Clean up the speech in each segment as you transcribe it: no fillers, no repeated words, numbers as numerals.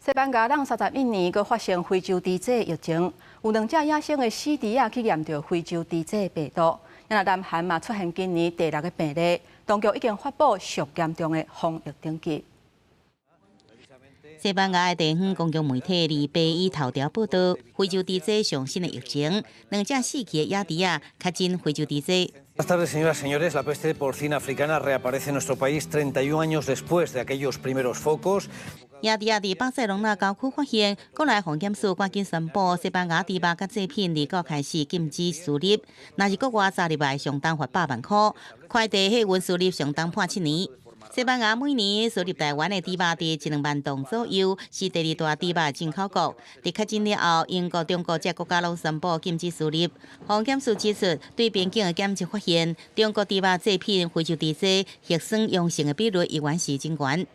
西班牙人31年閣發生非洲豬隻疫情，有兩隻野生的死豬仔去驗著非洲豬隻病毒。若南韓嘛出現今年第六个病例，當局已經發布上嚴重的防疫等級。西班牙的地方公共媒體禮拜一頭條報導，非洲豬隻上新的疫情，兩隻死去的野豬仔確診非洲豬隻。 Buenas tardes, señoras y señores. La peste porcina africana reaparece en nuestro país 31 años después de aquellos primeros focos. 野豬仔佇巴塞隆納郊區發現，國內防檢署趕緊宣布，西班牙豬肉佮製品二九開始禁止輸入。若是國外早入來，上重罰100萬箍，快遞貨運輸入上重判7年。西班牙每年輸入台灣的豬肉佇一兩萬噸左右，是第二大豬肉進口國。佇確診了後，英國、中國這國家攏宣布禁止輸入。防檢署指出，對邊境的檢測發現，中國豬肉製品非洲豬隻核酸陽性的比率依然是真懸。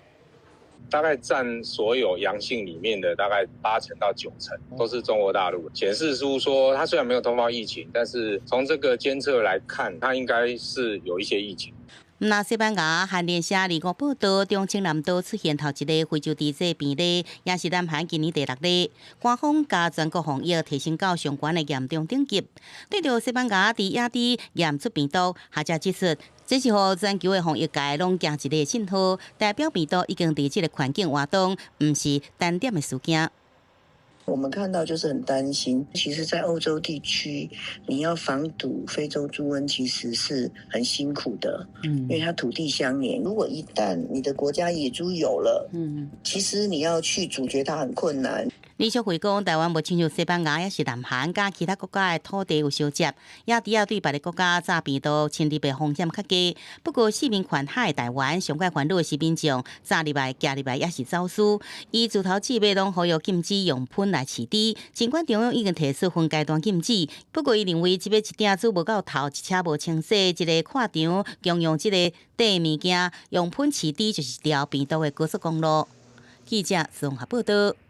大概佔所有陽性裡面的大概8成到9成都是中國大陸，顯示出說，它雖然沒有通報疫情，但是從這個監測來看，它應該是有一些疫情。那西班牙韓聯社二五報道，忠清南道出現頭一例非洲豬隻病例，也是南韓今年第六例。官方共全國防疫提升到上懸的嚴重等級。對著西班牙佇野豬驗出病毒，學者指出，這是予全球的防疫界攏驚一个信號，代表病毒已經佇這个環境活動，毋是單點的事件。我們看到就是很擔心，其實，在歐洲地區，你要防堵非洲豬瘟，其實是很辛苦的，因為它土地相連。如果一旦你的國家野豬有了，其實你要去阻絕它很困難。李淑慧講，台灣無親像西班牙，抑是南韓佮其他國家的土地有相接，野豬仔對別个國家炸病毒侵入的風險較低。不過，四面環海的台灣，上蓋煩惱的是民眾炸入來、行入來，抑是走私。伊自頭至尾攏呼籲禁止用噴來飼豬。儘管中央已經提出分階段禁止，不過伊認為這擺一鼎煮無夠透，一車無清洗，一个礦場共用這个塊物件，用噴飼豬就是一條病毒的高速公路。記者綜合報導。